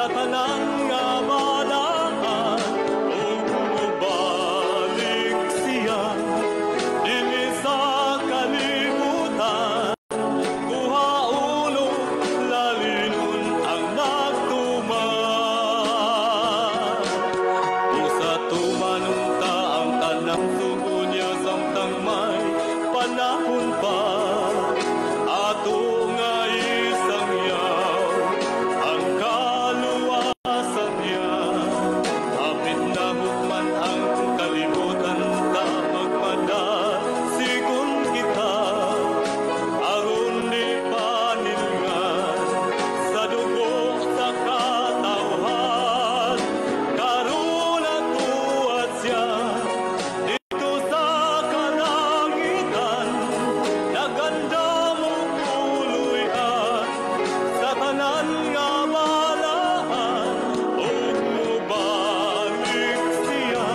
Sa tanan nga balaan ug mobalik siya dinhi sa kalibutan. Kuha ulo, lalinon ang nagtuman. Usa tumanon ta ang tanang sugo niya samtang may panahon pa. Ato nga isangyaw ang kaluwasan niya. Hapit na hukman ang kalibutan ta, magmadasigon kita aron di panilngan sa dugo sa katawhan. Karon tuwat siya dito sa kalangitan, naganda mo puloy-an sa tanan nga balaan ug mobalik siya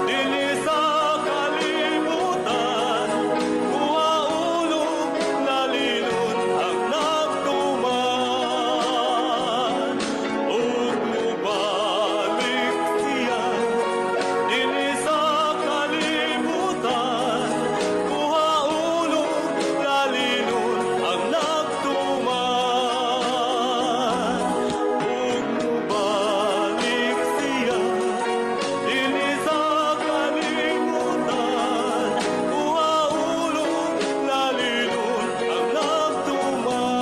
dinhi sa kalibutan. Kuha ulo, lalinon ang nagtuman ug mobalik siya dinhi sa kalibutan. Kuha ulo, lalinon ang nagtuman ug mobalik siya dinhi sa kalibutan. Kuha ulo, lalinon ang nagtuman.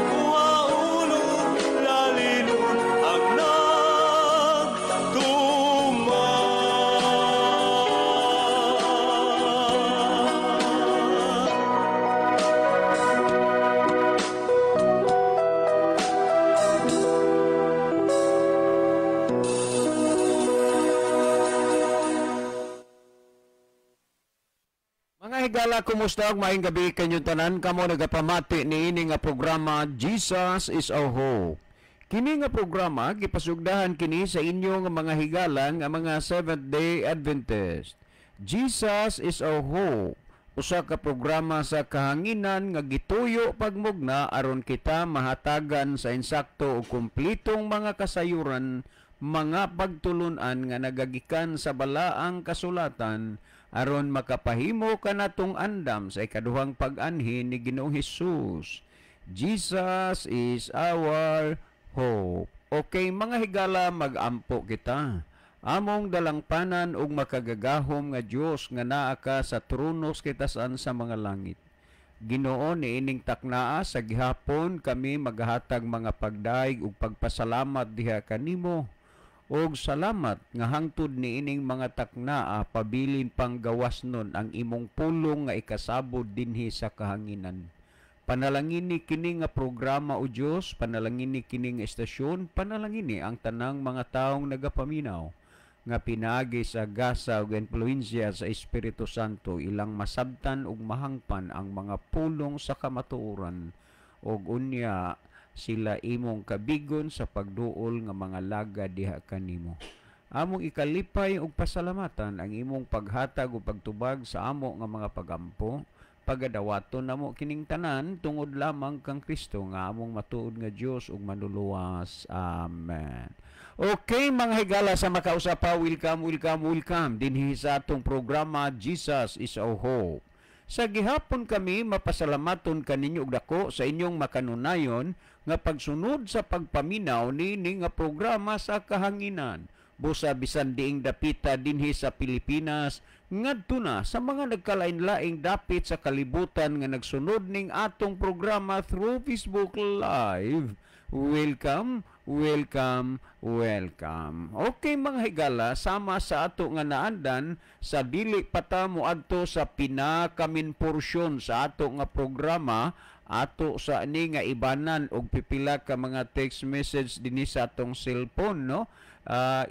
Kuha ulo, lalinon ang nagtuman. Mga higala, kumusta ug maayong gabi kanyong tanan kamo nagapamati niini nga programa Jesus is Our Hope. Kini nga programa gipasugdahan kini sa inyo nga mga higala nga mga Seventh Day Adventist. Jesus is Our Hope. Usa ka programa sa kahanginan nga gituyo pagmugna aron kita mahatagan sa insakto ug kumplitong mga kasayuran, mga pagtulunan nga nagagikan sa balaang kasulatan aron makapahimo kanatong andam sa ikaduhang pag-anhi ni Ginoong Hesus. Jesus is our hope. Okay, mga higala, mag-ampo kita. Among dalangpanan ug makagagahom nga Dios nga naa ka sa trono sa kitasan sa mga langit. Ginoo, niining taknaa sa gihapon kami maghatag mga pagdaig ug pagpasalamat diha kanimo. Og salamat nga hangtod niining mga taknaa pabilin pang gawas nun ang imong pulong nga ikasabod dinhi sa kahanginan. Panalangini kini nga programa o Dios, panalangini kini nga estasyon, panalangini ang tanang mga taong nagapaminaw nga pinaagi sa gasa ug impluwensya sa Espiritu Santo ilang masabtan ug mahangpan ang mga pulong sa kamatuoran ug unya sila imong kabigon sa pagduol nga mga laga diha kanimo. Among ikalipay ug pasalamatan ang imong paghatag ug pagtubag sa amo nga mga pagampo. Pagadawaton namo kining tanan tungod lamang kang Kristo nga among matuod nga Dios ug manluluwas. Amen. Okay, mga higala sa makausa pa, welcome, welcome, welcome dinhi sa atong programa Jesus is Our Hope. Sa gihapon kami mapasalamaton kaninyo og dako sa inyong makanunayon nga pagsunod sa pagpaminaw niini nga programa sa kahanginan. Busa bisan diing dapita dinhi sa Pilipinas ngadto na sa mga nagkalain-laing dapit sa kalibutan nga nagsunod ning atong programa through Facebook Live. Welcome, welcome, welcome. Okay mga higala, sama sa ato nga naandan sa dili pa ta moadto sa pinakamin porsyon sa ato nga programa, ato sa ani nga ibanan og pipila ka mga text message dinhi sa atong cellphone, no?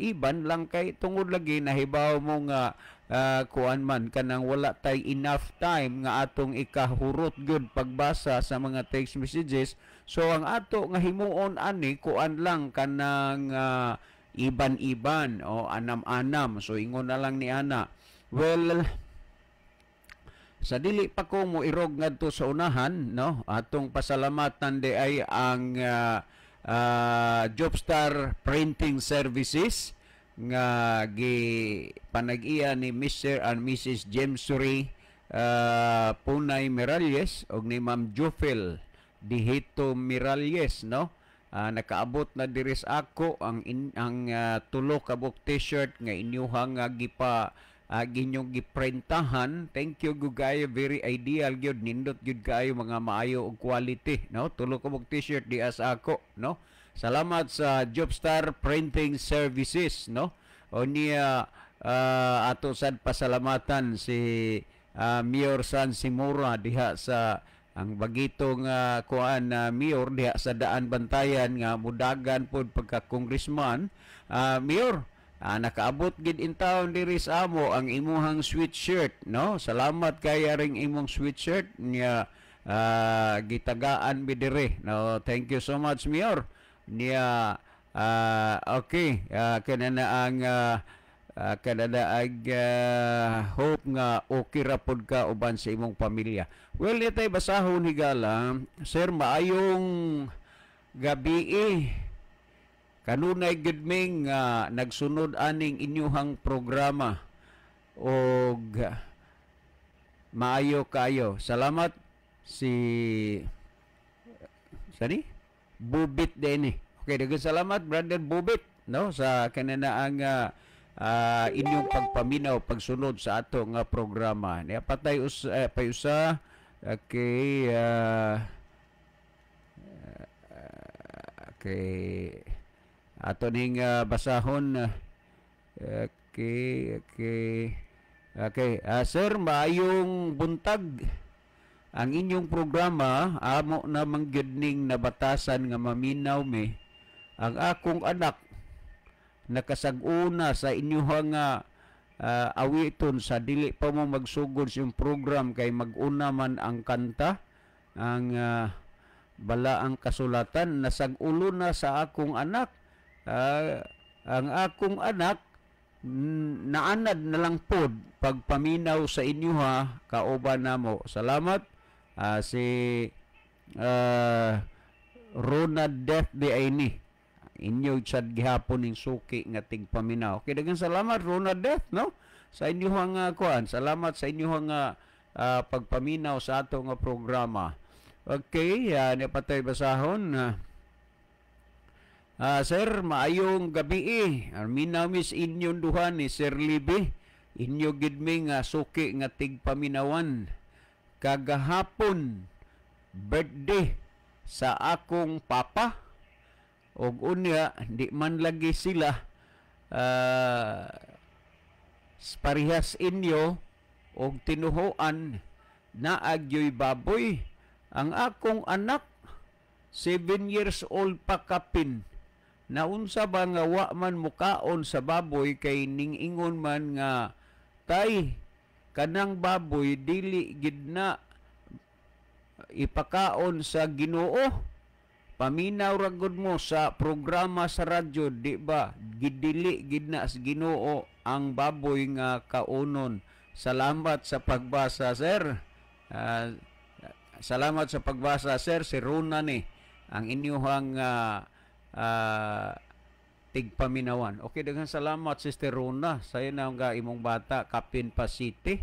Iban lang kay tungod lagi nahibaw mo nga kuan man kanang wala tay enough time nga atong ikahurot gyud pagbasa sa mga text messages. So ang ato nga himuon ani kuan lang kanang iban-iban o anam-anam. So ingon na lang ni ana. Well, Sa dili pa ko mo irog ngadto sa unahan, no, atong pasalamatan di ay ang Jobstar Printing Services nga gi panag-iya ni Mr. and Mrs. James Suri Punay Miralles og ni Ma'am Jofel Dihito Miralles, no. Nakaabot na diri sa ako ang tulo ka buok T-shirt nga inyuhang nga gipa ginyong giprintahan. Thank you gud kaayo, very ideal gyud, nindot gyud kaayo, mga maayo og quality, no. Tulo ka buok T-shirt di sa ako, no. Salamat sa Jobstar Printing Services, no. O niya ato sad pasalamatan si Mayor San Simura diha sa ang bagitong kuan na mayor diha sa Daan Bantayan nga mudagan pod pagka congressman. Mayor, nakaabot gid in town diri sa amo ang imuhang sweatshirt, no. Salamat kay ring imong sweatshirt niya, gitagaan mi diri, no. Thank you so much, Mayor. Niya okay, kanana ang kanana ag hope nga okay ra pod ka uban sa imong pamilya. Well, itay basahon, higala. Sir, maayong gabi eh. Kanunay gud mi nga nagsunod aning inyuhang programa og maayo kayo. Salamat si sani Bubit din eh. Okay, daghang salamat, Brother Bubit, no, sa kanana ang inyong pagpaminaw, pagsunod sa ato nga programa. Niya patay us payusa. Okay, okay. Ato ning basahon. Okay. Okay, sir, maayong buntag. Ang inyong programa amo na gyud ning nabatasan nga maminaw mi. Ang akong anak nakasag-una sa inyuhang nga awiton sa dili pa mo magsugod sa iyong program kay mag-una man ang kanta ang balaang kasulatan. Nasag-ulo na sa akong anak. Ang akong anak naanad na lang pod pagpaminaw sa inyo ha kauban namo. Salamat. Si Ronald Death di ay ni inyo sad gihapon ning suki nga tigpaminaw. Okay, daghang salamat, Ronald Death, no, sa inyong kuan. Salamat sa inyong pagpaminaw sa ato nga programa. Okay, niya patay basahon. Sir, maayong gabi eh. Minaw mis inyong duha ni Sir Libby. Inyo gid mi nga suki nga tigpaminawan. Kagahapon birthday sa akong papa og unya di man lagi sila parehas inyo og tinuhoan naagyoy baboy. Ang akong anak 7 years old pa kapin, naunsa ba nga wa man mukaon sa baboy kay ningingon man nga, "Tay, kanang baboy dili gid na ipakaon sa Ginoo. Paminaw ra gud mo sa programa sa radyo, di ba gidili gid na sa Ginoo ang baboy nga kaunon?" Salamat sa pagbasa, sir. Salamat sa pagbasa, sir. Si Runa ni ang inyuhang tigpaminawan. Okay, daghang salamat, Sister Runa. Sayo na nga imong bata kapin pa city.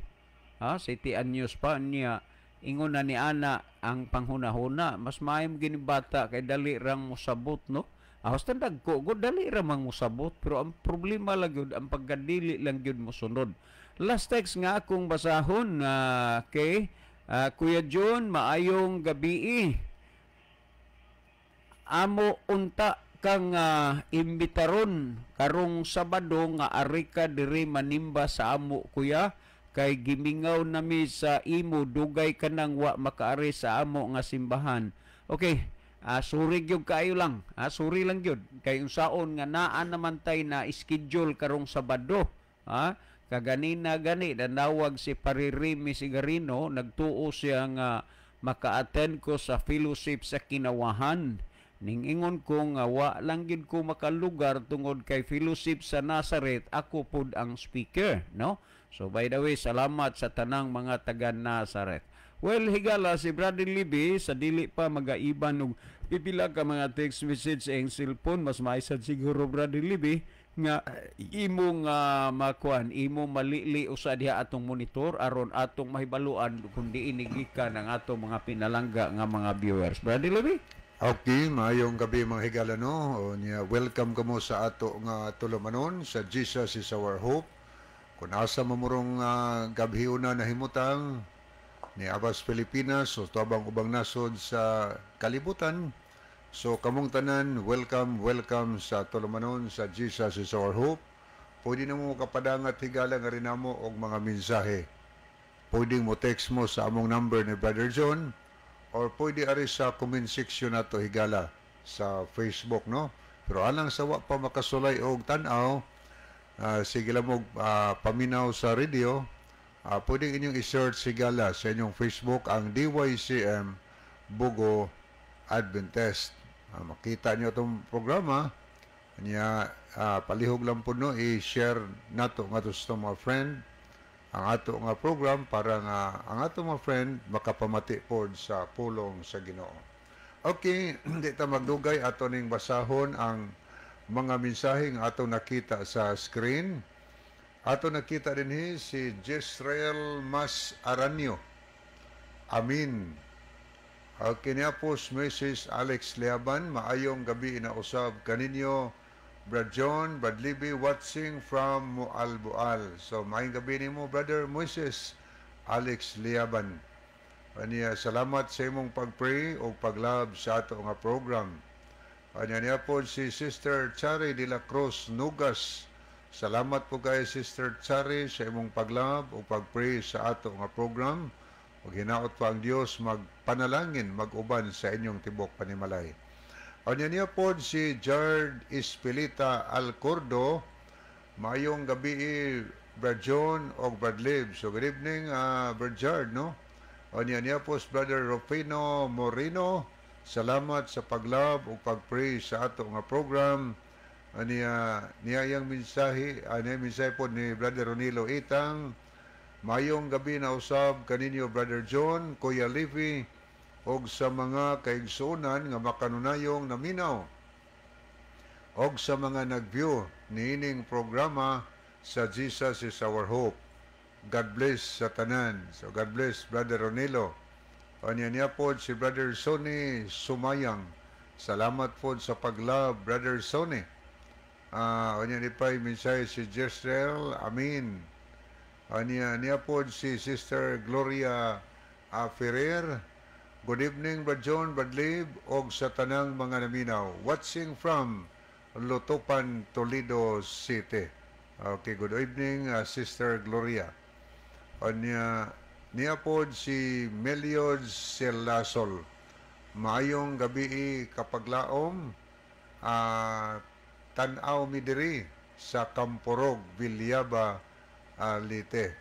Ha, city anyos pa niya. Ingon na ni ana ang panghunahuna. Mas maayom gini bata kay dali rang mosabot, no? Ahos tan dagko gud, dali ra mang mosabot, pero ang problema lang gyud ang pagkadili lang gyud mosunod. Last text nga akong basahon kay Kuya John, maayong gabi. Amo unta kang imbitaron karong Sabado nga ari ka diri manimba sa amo, kuya, kay gimingaw nami sa imo, dugay ka nang wa makaari sa amo nga simbahan. Okay, sorry gyud kaayo lang. Sorry lang gyud kay unsaon nga naa naman tay na schedule karong Sabado. Ha? Kaganina gani nanawag si Paririmi Sigarino, nagtuo siya nga maka-attend ko sa fellowship sa Kinawahan. Ning ingon ko nga wa lang gyud ko makalugar tungod kay fellowship sa Nazareth, ako pud ang speaker, no? So by the way, salamat sa tanang mga taga Nazareth. Well, higala, si Brother Libby, sa dili pa magaiban og pipila ka mga text message sa iyang cellphone, mas maisad siguro, Brother Libby, nga imong makuan, imong malili usa diha atong monitor aron atong mahibaluan kung diin gikan ang atong mga pinalangga nga mga viewers. Brother Libby? Okay, maayong gabi, mga higala, no. O niya, welcome kamo sa ato nga tulumanon sa Jesus Is Our Hope. Kung asa mamurong gabhiuna nahimutang ni Abbas Pilipinas o tabang ubang nasod sa kalibutan. So kamong tanan, welcome, welcome sa tulumanon sa Jesus Is Our Hope. Pwede na mo kapadangat, higala, nga rin namo og mga mensahe. Pwede mo text mo sa among number ni Brother John or pwede ari sa comment section nato, higala, sa Facebook, no? Pero alang sa wa pa makasulay og tan-aw, sige lang mo paminaw sa radio, pwede inyong i-search, higala, sa inyong Facebook ang DYCM Bogo Adventist. Makita niyo itong programa niya, palihog lang po, no, i-share nato ngadto sa mga friend ang ato nga program para nga ang ato mga friend makapamati pod sa pulong sa Ginoo. Okay, di ta magdugay, ato ning basahon ang mga mensahe nga ato nakita sa screen. Ato nakita dinhi si Jezreel Mas Aranyo. Amin. Okay niya po Mrs. Alex Liaban, maayong gabi na usab kaninyo, Brad John, Brad Libby, watching from Moalboal. So, maayong gabi nimo, Brother Moises Alex Liaban. Aniya, salamat sa imong pag-pray o pag-love sa ato nga program. Anya niya po si Sister Chari de la Cruz Nugas. Salamat po kay Sister Chari sa imong pag-love o pag-pray sa ato nga program. Ug hinaot pa ang Dios magpanalangin, mag-uban sa inyong tibok panimalay. Anya niya po si Jard Espelita Alcordo. Maayong gabi, Brad John o Brad Lib. So good evening, Brad Jard, no? Anya niya po si Brother Rufino Moreno. Salamat sa pag-love o pag-pray sa ato nga program. Aniya niya yang mensahe, aniya mensahe po ni Brother Ronilo Itang. Mayong gabi na usab kaninyo, Brother John, Kuya Levi, og sa mga kaigsuonan nga makanunayong naminaw og sa mga nag-view niining programa sa Jesus Is Our Hope. God bless sa tanan. So God bless, Brother Ronilo. Anya niya po si Brother Sonny Sumayang. Salamat po sa pag-love, Brother Sonny. Anya ni pa mensahe si Jezreel. Amin. Anya niya po si Sister Gloria Ferrer. Good evening, Brad John, Brad Lib, og sa tanang mga naminaw. Watching from Lutopan, Toledo City. Okay, good evening, Sister Gloria. Anya niya po si Meliod Selasol. Maayong gabi, kapaglaom, tan-aw mi diri sa Kamporog, Villaba, Leyte.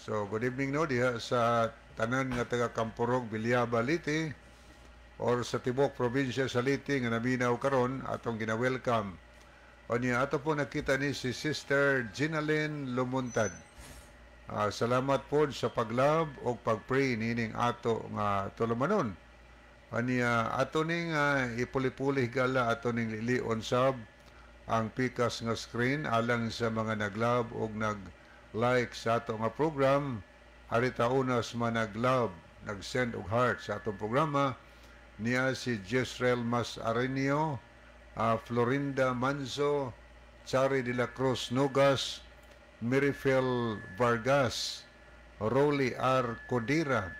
So good evening, no, diha sa tanan nga taga Kamporog, Villaba, Leyte or sa tibok probinsya sa Leyte nga naminaw karon, atong gina-welcome. O niya ato po nakita ni si Sister Ginalyn Lumuntad. Salamat po sa pag-love o pag-pray nining ato nga tulumanon. Aniya ato ning ipuli-puli, higala, ato ning lilion sab ang pikas nga screen alang sa mga nag-love o nag-like sa ato nga program. Ari tauna sa mga nag-love, nag-send og heart sa atong programa niya si Jezreel Mas Arenio, Florinda Manzo, Chari de la Cruz Nogas, Mirifel Vargas, Rolly R. Codira,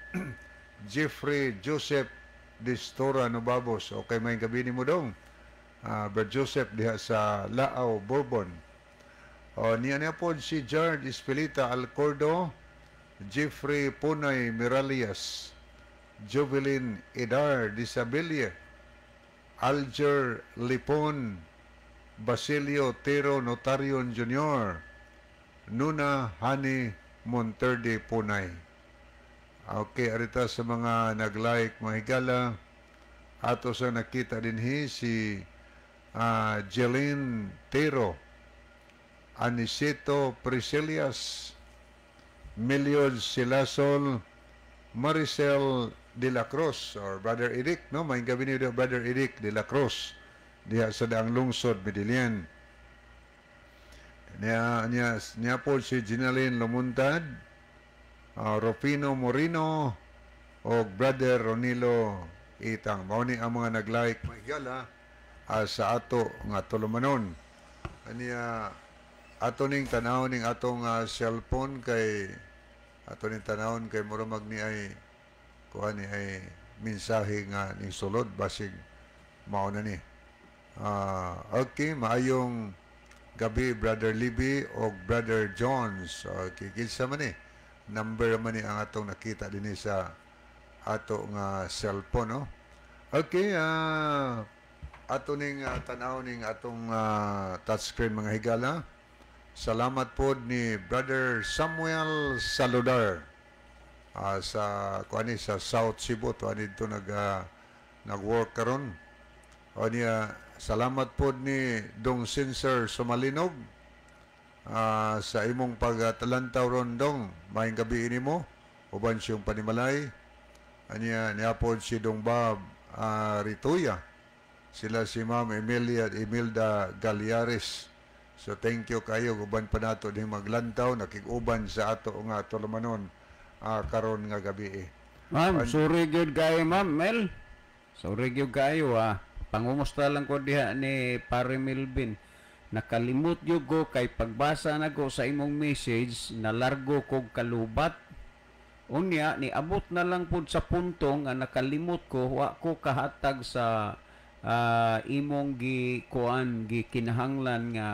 Jeffrey Joseph Distora Nobabos. Okay, may gabi ni mo dong. Brad Joseph diha sa Lao, Bourbon. O, niya niya po si Jard Espelita Alcordo, Jeffrey Punay Miralias, Jovelyn Edar Disabilia, Alger Lipon, Basilio Tero Notarion Jr., Nuna Hani Monterde Punay. Okay, arita sa mga nag-like, mga higala, ato sa nakita dinhi si Jeline Tero, Aniceto Priscilias, Meliod Silasol, Maricel de la Cruz or Brother Eric, no? Maayong gabi ni Brother Eric de la Cruz diha sa Daang Lungsod, Medellin. Niya po si Ginaline Lumuntad, Rufino Morino, o Brother Ronilo Itang. Mao ni ang mga nag-like, mga higala, sa ato nga tulumanon. Aniya ato ning tanaw ning atong cellphone kay ato ning tanawon kay mura mag ni ay kuha ni ay mensahe nga ning sulod, basig mao na ni. Okay, maayong gabi, Brother Libby o Brother Jones. Okay, kinsa man ni? Number man ni ang atong nakita dinhi sa ato nga cellphone, no? Okay, ato ning tanaw ning atong touchscreen, mga higala. Salamat po ni Brother Samuel Saludar sa kuani sa South Cebu to dito nag-work karon. O niya, salamat po ni Dong Sinser Sumalinog sa imong pagtalantaw rondong. Maayong gabi nimo uban siyang panimalay. Anya niya po si Dong Bob Rituya. Sila si Ma'am Emilia at Imelda Galiares. So thank you kayo, uban pa nato din maglantaw nakig-uban sa ato nga tulumanon karon nga gabi eh. Ma'am, sorry gyud kayo, Ma'am Mel. Sorry gyud kayo ah. Pangumusta lang ko diha ni Pare Melvin. Nakalimot gyud ko kay pagbasa nako sa imong message, nalargo kog kalubat. Unya ni abot na lang pud sa punto nga nakalimot ko, wa ko kahatag sa imong gi kuan, gi kinahanglan nga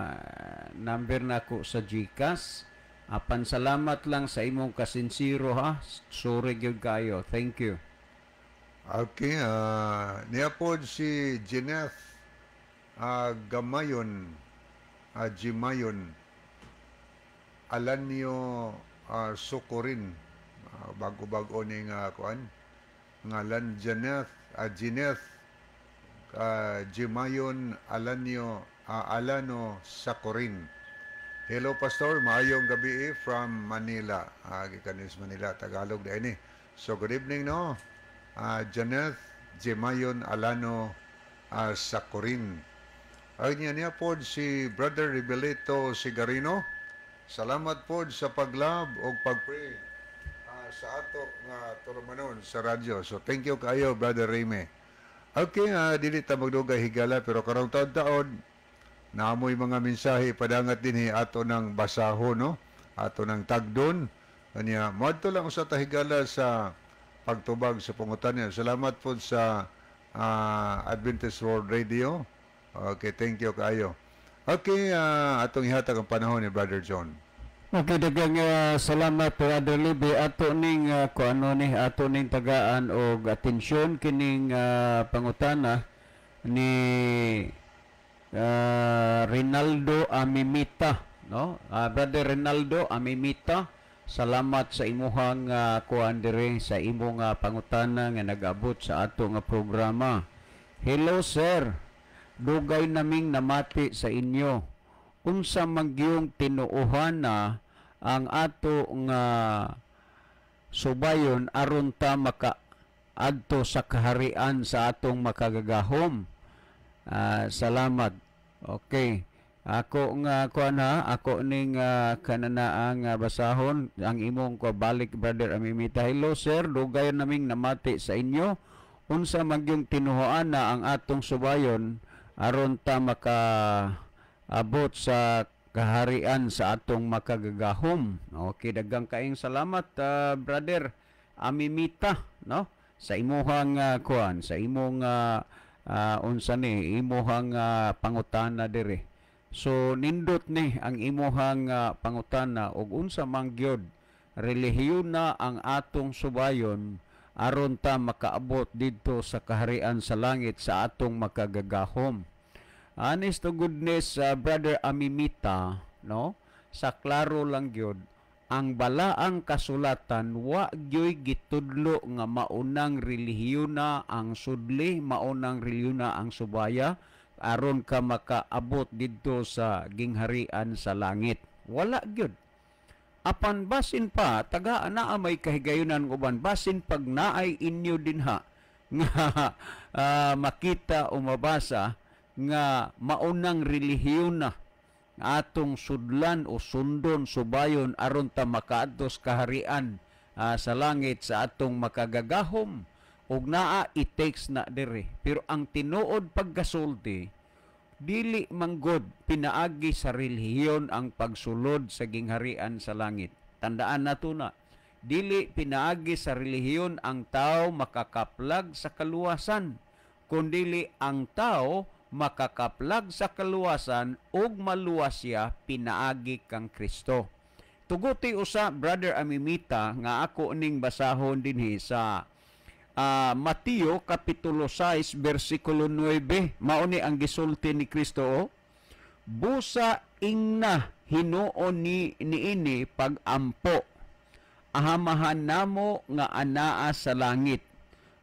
number nako sa GCash. Apan salamat lang sa imong kasinsiro ha. Sorry gyud kayo. Thank you. Okay, niya po si Jeanette Gamayon, Jimayon, Alanio Socorin, bago-bago ni nga kuan, ngalan Jeanette Jimayon Alanio Alano Sacorin. Hello, Pastor, maayong gabi eh, from Manila. Gikan sa Manila, Tagalog diay ni. So good evening, no. Janeth Jimayon Alano Sacorin. Ay niya niya po si Brother Rebelito Sigarino. Salamat po sa pag-love o pag-pray sa ato nga tulumanon sa radyo. So thank you kayo, Brother Remy. Okay, dili ta magdugay, higala, pero karong taon-taon naamoy mga mensahe padangat din ato ng basaho, no, ato ng tagdon. Kanya moadto lang usa ta, higala, sa pagtubag sa pangutana. Salamat po sa Adventist World Radio. Okay, thank you kayo. Okay, atong ihatag ang panahon ni Brother John. Okay, daghang salamat, Brother Libby. Ato ning kuano ni, ato ning tagaan og atensyon kining pangutana ni Rinaldo Amimita, no? Brother Rinaldo Amimita, salamat sa imuhang kuan diri sa imong pangutana nga nag-abot sa ato nga programa. Hello, sir. Dugay naming namati sa inyo. Unsa man gyung tinuohan na ang ato nga subayon aron ta maka adto sa kaharian sa atong makagagahom? Salamat. Okay. Ako nga kuan ha, ako ning kananaang basahon ang imong ko balik, Brother Amimita. Hello, sir, dugay naming namati sa inyo. Unsa man gyung tinuohan na ang atong subayon aron ta maka abot sa kaharian sa atong makagagahom? Okay, daghang kaayong salamat, Brother Amimita, no? Sa imuhang kuan, sa imong unsa ni imuhang pangutana diri. So nindot ni ang imuhang pangutana og unsa man gyud relihiyon na ang atong subayon aron ta makaabot didto sa kaharian sa langit sa atong makagagahom. Honest to goodness, Brother Amimita, no? Sa klaro lang gyud, ang balaang kasulatan wa gyoy gitudlo nga maunang relihiyon na ang sudli, maunang relihiyon na ang subaya aron ka makaabot didto sa gingharian sa langit. Wala gyud. Apan basin pa taga naa may kahigayunan uban, basin pag naay inyo dinha nga makita o mabasa nga maunang relihiyon na atong sudlan o sundon, subayon, aron ta makaadtos kaharian sa langit sa atong makagagahom, og naa i-text na diri. Pero ang tinuod pagkasulti, dili manggod pinaagi sa relihiyon ang pagsulod sa gingharian sa langit. Tandaan nato na dili pinaagi sa relihiyon ang tao makakaplag sa kaluwasan, kundili ang tao makakaplag sa kaluwasan ug maluwas siya pinaagi kang Kristo. Tuguti usa, Brother Amimita, nga ako ning basahon dinhi sa Mateo kapitulo 6 bersikulo 9. Mao ni ang gisulti ni Kristo, oh. Busa ingna hinuon ni niini pagampo: "Amahan namo nga anaa sa langit,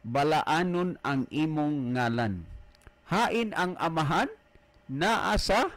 balaanon ang imong ngalan." Hain ang Amahan? Naa sa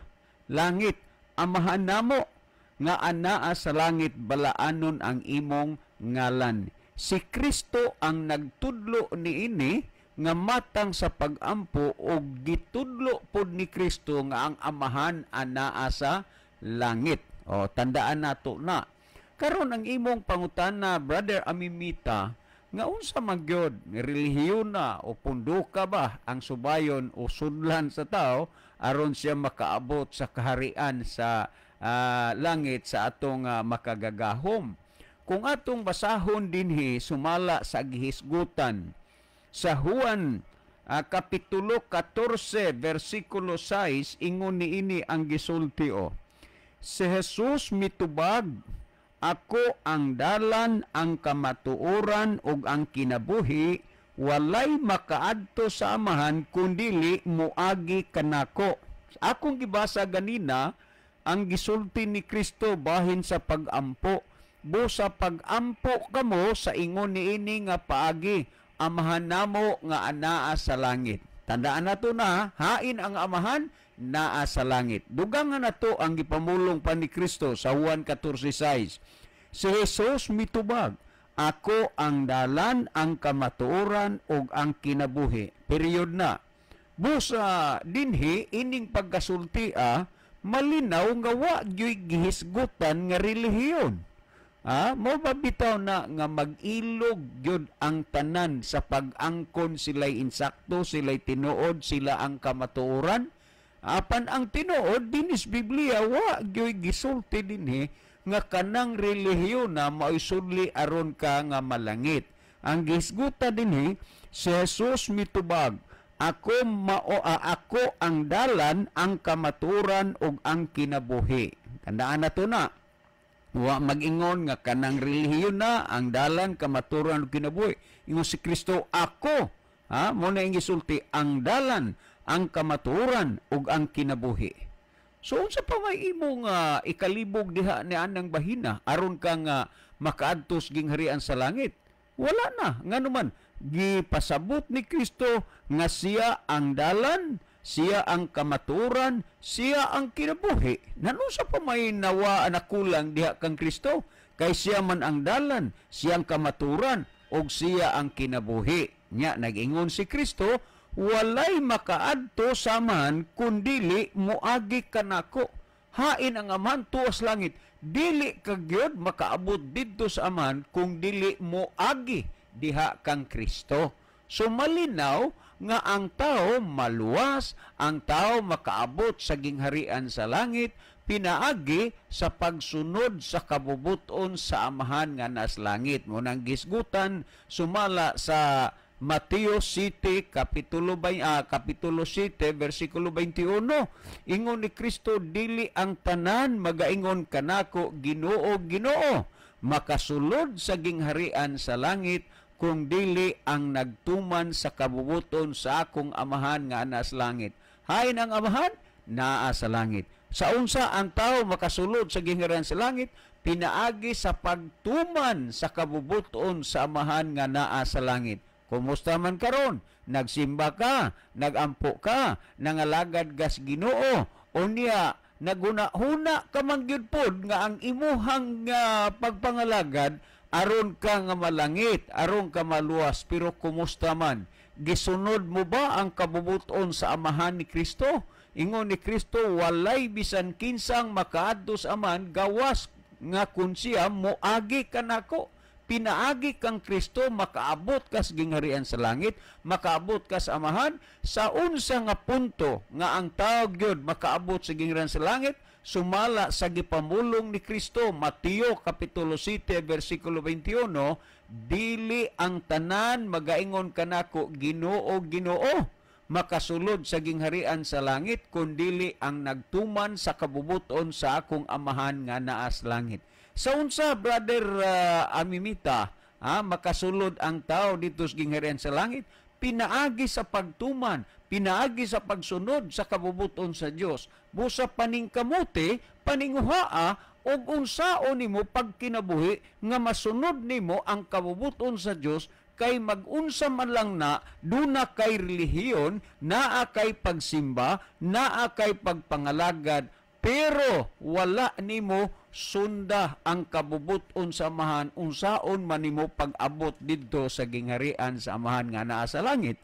langit. "Amahan namo nga anaa sa langit, balaanon ang imong ngalan." Si Kristo ang nagtudlo niini nga matang sa pagampo, og gitudlo pod ni Kristo nga ang Amahan anaa sa langit. O, tandaan nato na. Karon ang imong pangutana, Brother Amimita, nga unsa man gyud, relihiyon na o punduka ba ang subayon o sudlan sa tao aron siya makaabot sa kaharian sa langit sa atong makagagahom? Kung atong basahon dinhi sumala sa gihisgutan sa Juan kapitulo 14 bersikulo 6, ingon niini ang gisulti o. Si Jesus mitubag, "Ako ang dalan, ang kamatuoran ug ang kinabuhi, walay makaadto sa Amahan kundili moagi kanako." Akong gibasa ganina ang gisulti ni Kristo bahin sa pagampo. Busa pagampo kamo sa ingon niini nga paagi: "Amahan namo nga anaa sa langit." Tandaan nato na hain ang Amahan? Naa sa langit. Dugangan nato ang gipamulong pa ni Kristo sa Juan 14:6. Si Jesus mitubag, "Ako ang dalan, ang kamatuoran ug ang kinabuhi." Period na. Busa dinhi ining pagkasulti malinaw nga wa gyoy gihisgutan nga relihiyon. Mo ba bitaw na nga mag-ilog gyud ang tanan sa pag-angkon sila'y insakto, sila'y tinuod, sila ang kamatuoran? Apan ang tinuod dinis Biblia, wa gyoy gisulti dinhi nga kanang relihiyon na maoy sudli aron ka nga malangit. Ang gihisgutan dinhi, si Jesus mitubag, "Ako ang dalan, ang kamatuoran ug ang kinabuhi." Tandaan nato na. Wa mag-ingon nga kanang relihiyon na ang dalan, kamatuoran ug kinabuhi. Ingon si Kristo, "Ako," ha, mo na ang gisulti, "ang dalan, ang kamatuoran ug ang kinabuhi." So unsa pa may imong ikalibog diha ni anang bahina aron ka nga makaadtos gingharian sa langit? Wala na. Ngano man gipasabot ni Kristo nga siya ang dalan, siya ang kamatuoran, siya ang kinabuhi. Nanusa pa may nawa nakulang diha kang Kristo? Kay siya man ang dalan, siya ang kamatuoran, og siya ang kinabuhi. Nya nag-ingon si Kristo, "Walay makaadto sa Amahan kundili moagi kanako." Hain ang Amahan? Tuas langit. Dili ka gyud makaabot didto sa Amahan kung dili moagi diha kang Kristo. So malinaw nga ang tao maluwas, ang tao makaabot sa gingharian sa langit pinaagi sa pagsunod sa kabubuton sa Amahan nga nas langit. Munang gisgutan sumala sa Mateo 7 kapitulo 7 versikulo 21. Ingon ni Kristo, "Dili ang tanan magaingon kanako, 'Ginoo, Ginoo,' makasulod sa gingharian sa langit, kung dili ang nagtuman sa kabubuton sa akong Amahan nga nas langit." Hain ang Amahan? Naa sa langit. Sa unsa ang tao makasulod sa gingharian sa langit? Pinaagi sa pagtuman sa kabubuton sa Amahan nga naa sa langit. Kumusta man karon? Nagsimba ka, nagampo ka, nangalagad gas Ginoo, unya Naguna-huna ka man gyud pod nga ang imuhang pagpangalagad aron ka nga malangit, aron ka maluwas, pero kumusta man? Gisunod mo ba ang kabubuton sa Amahan ni Kristo? Ingon ni Kristo, walay bisan kinsang makaadto sa Amahan gawas nga kun siya moagi kanako. Pinaagi kang Kristo, makaabot ka sa gingharian sa langit, makaabot ka sa Amahan. Sa unsa nga punto nga ang tao gyud makaabot sa gingharian sa langit, sumala sa gipamulong ni Kristo, Mateo Kapitulo 7, versikulo 21, dili ang tanan magaingon kanako, Ginoo, Ginoo, makasulod sa gingharian sa langit, kundili ang nagtuman sa kabubuton sa akong Amahan nga naa sa langit. Sa unsa, Brother Amimita, makasulod ang tao dito sa gingharian sa langit? Pinaagi sa pagtuman, pinaagi sa pagsunod sa kabubuton sa Dios. Busa paningkamuti, paninguhaa, ug unsaon nimo pagkinabuhi nga masunod nimo ang kabubuton sa Dios, kay magunsa man lang na duna kay relihiyon, naa kay pagsimba, naa kay pagpangalagad, pero wala nimo sunda ang kabubuton sa Amahan, unsaon man nimo pag-abot didto sa gingharian sa Amahan nga naa sa langit.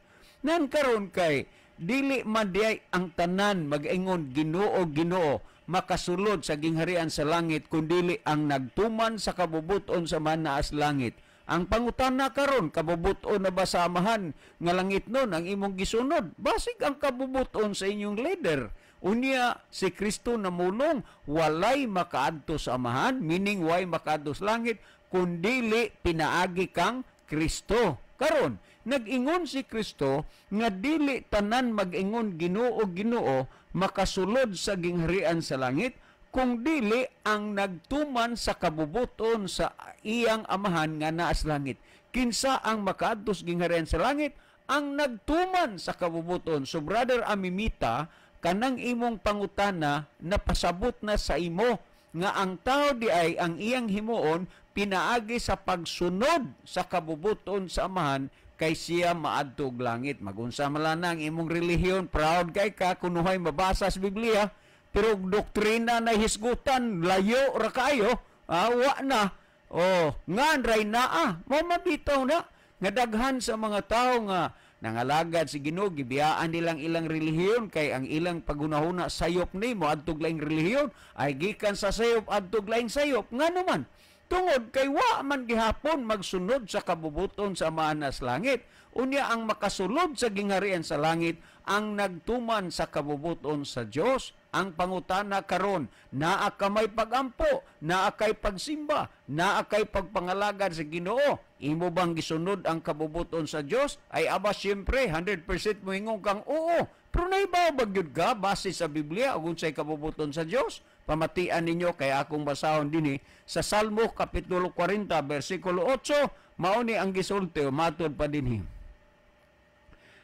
Nan karon kay dili man diay ang tanan mag-ingon Ginoo, Ginoo makasulod sa gingharian sa langit, kundili ang nagtuman sa kabubuton sa Amahan naa sa langit. Ang pangutana karon, kabubuton na ba sa Amahan nga langit nun ang imong gisunod? Basig ang kabubuton sa inyong leader. Unya si Kristo namulong, walay makaadto sa Amahan, meaning way makaadto sa langit, kundili pinaagi kang Kristo. Karon, nag-ingon si Kristo nga dili tanan mag-ingon Ginoo, Ginoo makasulod sa gingharian sa langit, kung dili ang nagtuman sa kabubuton sa iyang Amahan nga naa sa langit. Kinsa ang makaadto sa gingharian sa langit? Ang nagtuman sa kabubuton. So Brother Amimita, kanang imong pangutana napasabot na sa imo nga ang tao di ay ang iyang himuon pinaagi sa pagsunod sa kabubuton sa Amahan, kay siya maadto og langit. Magunsa man lang ang imong relihiyon, proud kay ka kunuhay mabasa sa Biblia, pero doktrina na hisgutan layo ra kayo, wa na. Oh, ngan ray naa, mo mabitaw na nga daghan sa mga tawo nga nangalagad si Ginoo, gibiyaan nilang ilang relihiyon kay ang ilang pagunahuna sayop nimo adtog laing relihiyon ay gikan sa sayop adtog laing sayop. Ngano man? Tungod kay wa man gihapon magsunod sa kabubuton sa Amahan sa langit. Unya ang makasulod sa gingharian sa langit ang nagtuman sa kabubuton sa Dios. Ang pangutana karon, naa ka may pagampo, naa kay pagsimba, naa kay pagpangalagad sa Ginoo, imo bang gisunod ang kabubuton sa Dios? Ay aba siyempre 100% moingon kang oo. Pero naibaw ba gyud ka base sa Biblia ug unsay kabubuton sa Dios? Pamatian ninyo kay akong basahon dinhi sa Salmo Kapitulo 40 versikulo 8, mao ni ang gisulti matud pa dinhi.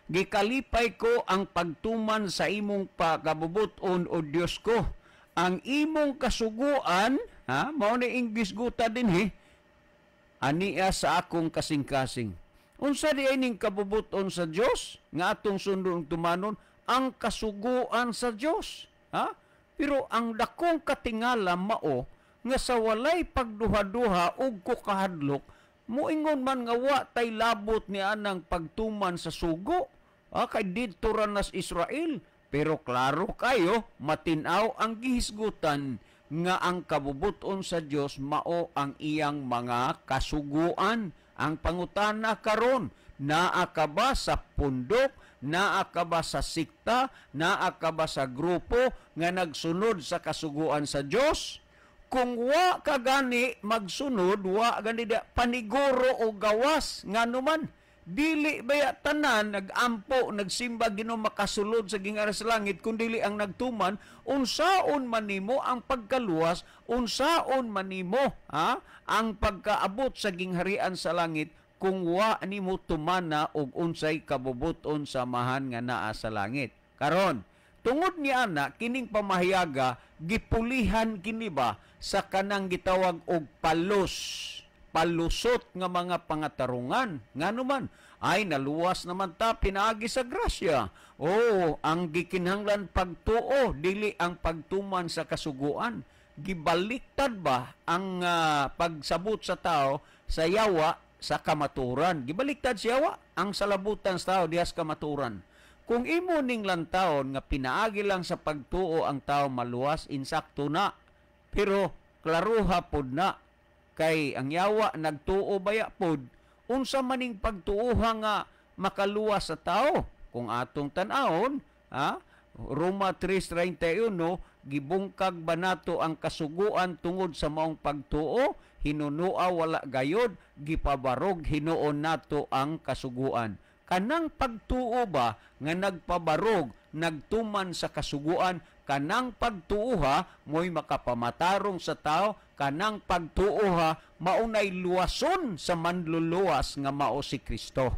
Gikalipay ko ang pagtuman sa imong pakabubuton, o Dios ko. Ang imong kasuguan, ha, mao ni inggisguta dinhi, ania sa akong kasing-kasing. Unsa di ay ning kabubuton sa Dios nga atong sundon tumanon? Ang kasuguan sa Dios, ha? Pero ang dakong katingala mao nga sa walay pagduha-duha ug kukahadlok, moingon man nga wa tay labot ni anang pagtuman sa sugo. Kay didto ra nas Israel. Pero klaro kayo, matinaw ang gihisgutan nga ang kabubuton sa Dios mao ang iyang mga kasuguan. Ang pangutana karon, naa ka ba sa pundok, naa ka ba sa sikta, naa ka ba sa grupo nga nagsunod sa kasuguan sa Dios? Kung wa ka gani magsunod, wa gani da paniguro o gawas, ngano man dili baya tanan nagampo nagsimba Ginoo makasulod sa gingharian sa langit, kun dili ang nagtuman. Unsaon man nimo ang pagkaluwas, unsaon man nimo ang pagkaabot sa gingharian sa langit kung wa nimo tumana og unsay kabubuton sa Amahan nga naa sa langit. Karon, tungod ni ana kining pamahiyaga gipulihan kini ba sa kanang gitawag og palos. Palusot nga mga pangatarungan. Ngano man ay naluwas naman ta pinaagi sa grasya. Oh, ang gikinahanglan pagtuo, dili ang pagtuman sa kasuguan. Gibaliktad ba ang pagsabot sa tao sa yawa sa kamaturan? Gibaliktad sa yawa ang salabutan sa tao diha sa kamaturan. Kung imo ning lantawon nga pinaagi lang sa pagtuo ang tao maluwas, insakto na. Pero klaruha pod na kay ang yawa nagtuo baya pod, unsa maning pagtuoha nga makaluwas sa tao? Kung atong tan-awon, ha, Roma 3:31, gibungkag ba nato ang kasuguan tungod sa maong pagtuo? Hinunua wala gayod, gipabarog hinuon nato ang kasuguan. Kanang pagtuo ba nga nagpabarog, nagtuman sa kasuguan, kanang pagtuoha mo'y makapamatarong sa tao, kanang pagtuoha maunay luwason sa manluluwas nga mao si Kristo.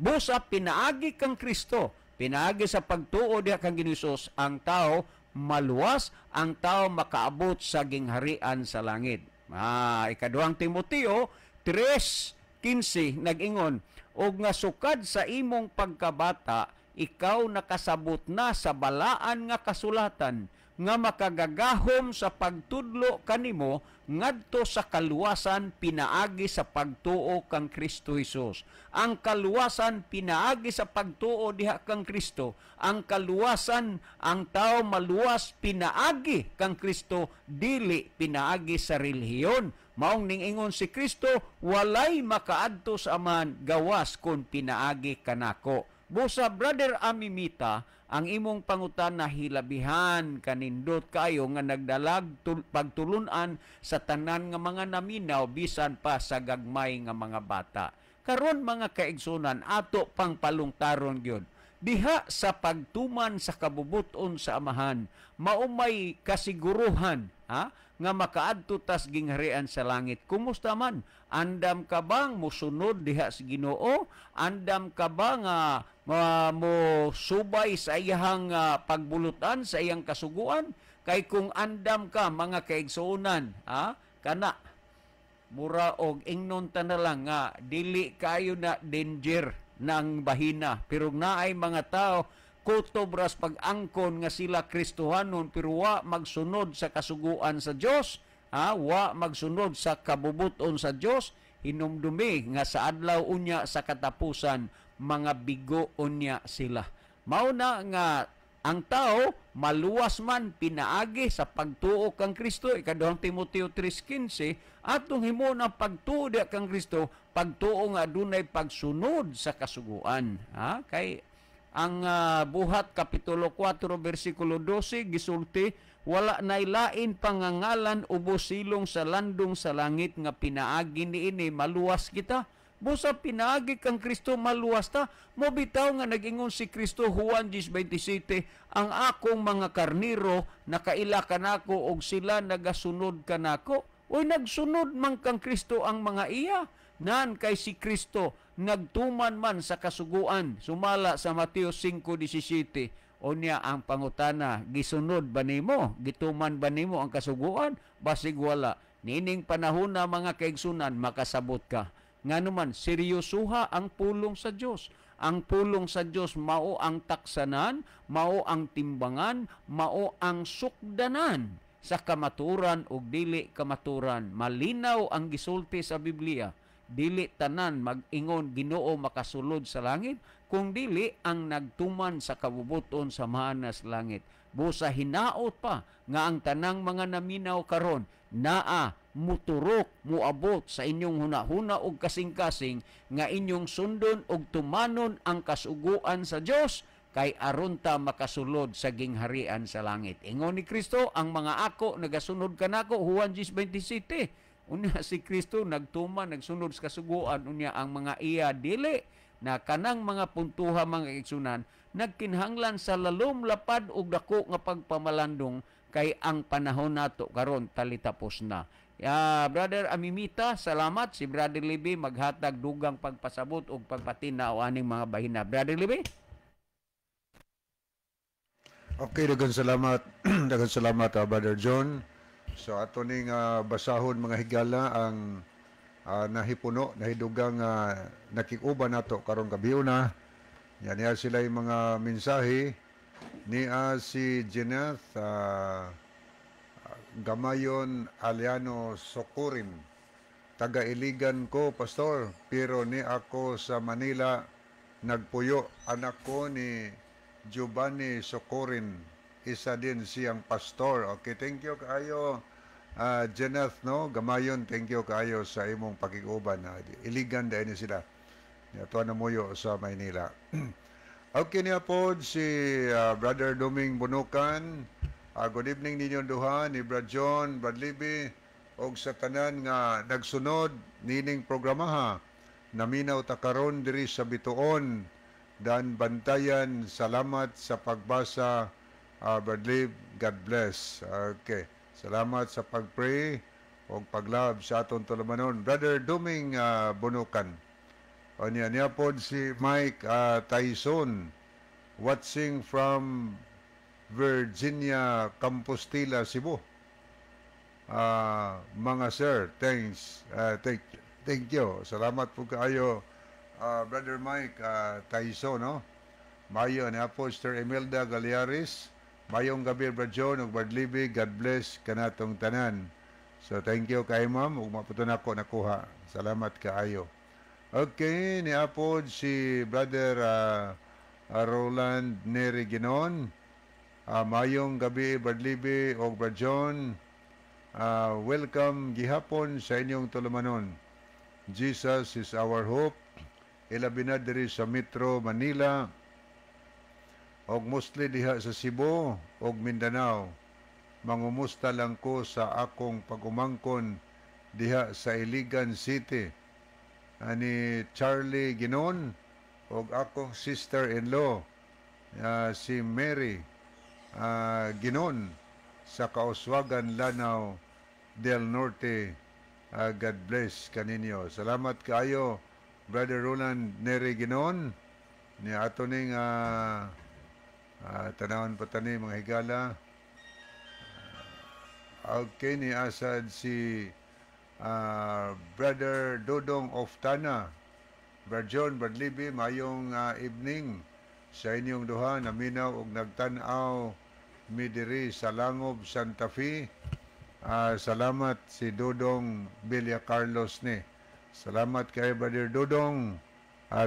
Busa pinaagi kang Kristo, pinaagi sa pagtuo diha kang Ginoo Hesus, ang tao maluwas, ang tao makaabot sa gingharian sa langit. Ikaduhang Timoteo 3:15 nag-ingon, og nga sukad sa imong pagkabata ikaw nakasabot na sa balaan nga kasulatan nga makagagahom sa pagtudlo kanimo ngadto sa kaluwasan pinaagi sa pagtuo kang Kristo Hesus. Ang kaluwasan pinaagi sa pagtuo diha kang Kristo. Ang kaluwasan, ang tao maluwas pinaagi kang Kristo, dili pinaagi sa relihiyon. Maong ningingon si Kristo, walay makaadto sa Amahan gawas kun pinaagi kanako. Busa, Brother Amimita, ang imong pangutana hilabihan kanindot kayo nga nagdalag pagtulunan sa tanan nga mga naminaw bisan pa sa gagmay nga mga bata. Karon mga kaigsunan, ato pang palungtaron gyud. Diha sa pagtuman sa kabubuton sa Amahan, maumay kasiguruhan, ha, nga makaadto tas gingharian sa langit. Kumusta man? Andam ka bang musunod diha sa Ginoo? Andam ka ba nga mo subay sa iyang pagbulutan, sa iyang kasuguan? Kay kung andam ka, mga kaigsuonan, ha, kana mura og ingnon ta na lang nga dili kayo na danger ng bahina. Pero naay mga tao kutob ras pag-angkon nga sila Kristohanon pero wa magsunod sa kasuguan sa Dios, ha, wa magsunod sa kabubuton sa Dios, hinumdumi nga sa adlaw unya sa katapusan mga bigo unya sila. Mao na nga ang tao maluwas man pinaagi sa pagtuo kang Kristo, Ikaduhang Timoteo 3:15, atong himuon ang pagtuo diha kang Kristo, pagtuo nga adunay pagsunod sa kasuguan, ha? Kay ang Buhat kapitulo 4 bersikulo 12 gisulti, wala nailain pangangalan ubos silong sa landong sa langit nga pinaagi niini maluwas kita. Busa pinaagi kang Kristo maluwas ta. Mobitaw nga nag-ingon si Kristo Juan 10:27, ang akong mga karniro nakaila kanako og sila nagasunod kanako. Uy, nagsunod man kang Kristo ang mga iya. Nan kay si Kristo nagtuman man sa kasuguan sumala sa Mateo 5:17. Unya ang pangutana, gisunod ba nimo? Gituman ba nimo ang kasuguan? Basig wala. Niining panahon na, mga kaigsunan, makasabot ka. Ngano man, seryosuha ang pulong sa Dios. Ang pulong sa Dios mao ang taksanan, mao ang timbangan, mao ang sukdanan sa kamaturan ug dili kamaturan. Malinaw ang gisulti sa Biblia. Dili tanan mag-ingon Ginoo makasulod sa langit, kung dili ang nagtuman sa kabubuton sa mahanas langit. Busa hinaot pa nga ang tanang mga naminaw karon naa muturok, muabot sa inyong hunahuna og kasing-kasing nga inyong sundon og tumanon ang kasuguan sa Dios kay aron ta makasulod sa gingharian sa langit. Ingon ni Kristo, ang mga ako nagasunod kanako, Juan 10:27. Unya si Kristo nagtuman, nagsunod sa kasuguan, unya ang mga iya dili. Na kanang mga puntuha, mga igsunan, nagkinahanglan sa lalom, lapad ug dako nga pagpamalandong kay ang panahon nato karon talitapos na. Ya, Brother Amimita, salamat. Si Brother Libby maghatag dugang pagpasabot ug pagpatinaw aning mga bahina. Brother Libby? Okay, daghang salamat. Daghang salamat, Brother John. So ato ning basahon, mga higala, ang Nahipuno, nahidugang nakikuban nato karong gabiuna. Yan niya sila yung mga mensahe niya si Jeneth Gamayon Aliano Sokurin. Taga-Iligan ko, Pastor, pero ni ako sa Manila nagpuyo. Anak ko ni Giovanni Socorin, isa din siyang pastor. Okay, thank you kaayo, Jeneth, no? Gamayon, thank you kaayo sa imong pakiguban. Iligan dahil ni sila. Ato na muyo sa Maynila. Okay niya po si Brother Doming Bunukan. Good evening ninyo duha ni Brad John, Brad Libby, og sa tanan nga nagsunod nining programa ha. Naminaw ta karon diri sa Bituon, Dan Bantayan, salamat sa pagbasa, Brad Lib, God bless. Okay. Salamat sa pag-pray og paglove sa atong tulumanon. Brother Doming Bunukan. O niya, niya po si Mike Tyson, watching from Virginia, Compostela, Cebu. Mga sir, thanks. Thank you. Salamat po kaayo, Brother Mike Tyson, no? Mayo niya po, Sister Imelda Galiaris. Mayong gabi, Brad John, ug Brad Libby. God bless kanatong tanan. So, thank you kay ma'am. Ug maputo na ako nakuha. Salamat kaayo. Okay, niapod si Brother Roland Neri Ginon. Mayong gabi, Brad Libby ug Brad John. Welcome gihapon sa inyong tulumanon. Jesus is our hope. Ilabi na diri sa Metro Manila og mostly diha sa Cebu og Mindanao. Mangumusta lang ko sa akong pag-umangkon diha sa Iligan City. Ani Charlie Ginon og akong sister-in-law si Mary Ginon sa Kauswagan, Lanao del Norte. God bless kaninyo. Salamat kaayo, Brother Roland Neri Ginon. Ni ato ning tanawon pa tani, mga higala. Okay, ni asad si Brother Dodong of Tana. Brad John, Brad Libby, mayong evening sa inyong duha. Naminaw og nagtan-aw mi diri sa Langob, Santa Fe. Salamat si Dodong Villa Carlos ni. Salamat kay Brother Dodong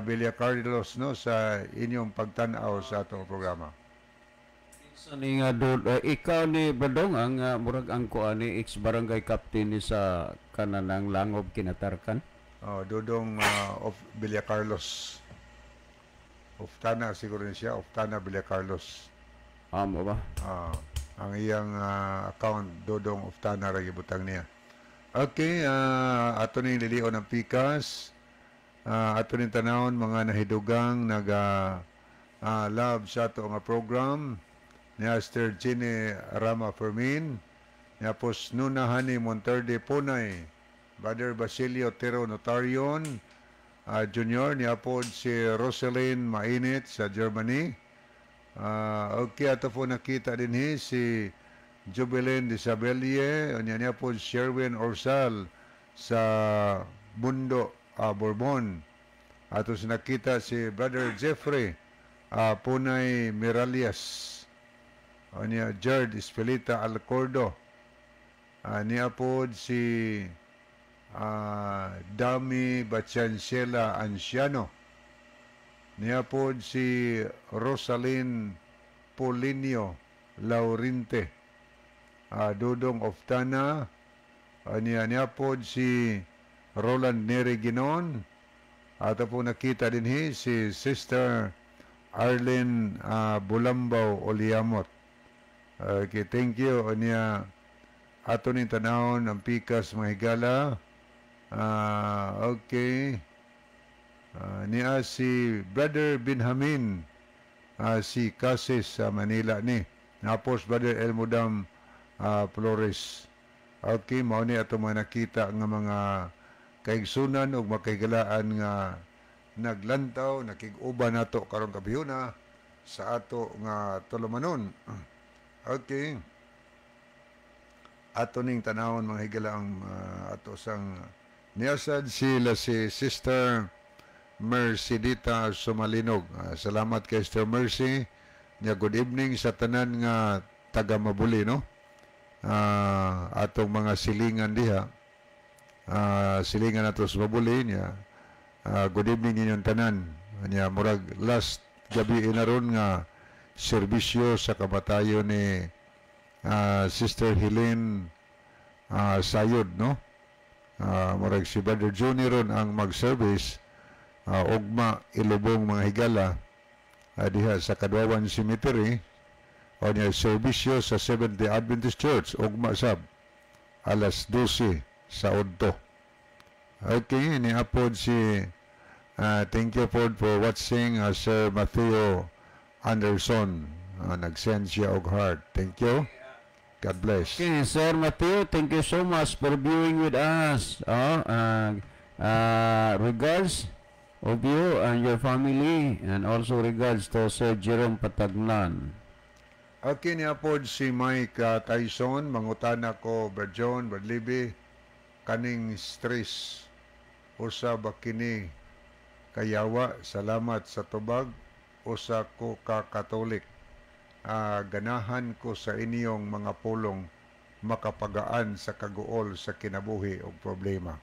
Villa Carlos, no, sa inyong pagtan-aw sa atong programa. Sa ni nga ikaw ni Bradong ang murag ang kuan ni ex barangay captain ni sa kananang Langob, Kinatarkan. Oh, Dodong of Villa Carlos. Of Tana siguro ni siya, of Tana Villa Carlos. Amo ba? Ah, ang iyang account Dodong of Tana ra gibutang niya. Okay, ato ning lilion ang pikas. Ato ning tanawon mga nahidugang naga love sa ato nga program. Ni Sister Jenny Rama Fermin, ni Apos Nuna Hani Monterde Punay, Brother Basilio Tero Notarion Junior, ni Apod si Roselyn Mainit sa Germany. Okay, ato po nakita din hi si Jubilin Disabelle, unya niya po Sherwin Orsal sa Mundo Bourbon. Ato nakita si Brother Jeffrey Punay Miralias. Unya Gerd Espelita Alcordo. Niya po si Dami Bachancela Anciano. Niya po si Rosalyn Polinio Laurinte. Dudong of Tana. Niya po si Roland Neri Ginon. Ato po nakita din hi si Sister Arlene Bulambaw Oliamot. Okay, thank you. Niya ato ning tanawon ang pikas, mga higala. Okay. Niya si Brother Benjamin si Casis sa Manila ni. Napos Brother Elmudam Flores. Okay, mao ni ato mga nakita nga mga kaigsunan ug makahigalaan nga naglantaw, nakig-uban nato karong gabhiona sa ato nga tulumanon. Okay. Ato ning tanawon, mga higala, ang ato sang Niyasad sila si Sister Mercedita Sumalinog. Salamat kay Sister Mercy. Nya good evening sa tanan nga taga Mabuli, no? Atong mga silingan diha. Silingan nato sa Mabuli niya. Good evening ninyong tanan. Nya murag last gabi inaron nga serbisyo sa kamatayon ni Sister Helene Sayod, no? Murag si Brother Johnny ron ang mag-service ugma ilubong, mga higala, diha sa Kadwawan Cemetery o niya serbisyo sa Seventh-day Adventist Church ugma sab alas 12 sa udto. Okay, ni apod si thank you for watching, Sir Matthew Anderson. Nag-send siya og heart. Thank you. God bless. Okay, Sir Matthew, thank you so much for viewing with us. Oh, regards of you and your family and also regards to Sir Jerome Patagnan. Okay, ni apod si Mike Tyson, mangutana ko, Brad John, Brad Libby, kaning stress, usa ba kini kayawa? Salamat sa tubag, usa ko ka Katolik. Ganahan ko sa inyong mga pulong, makapagaan sa kaguol sa kinabuhi og problema.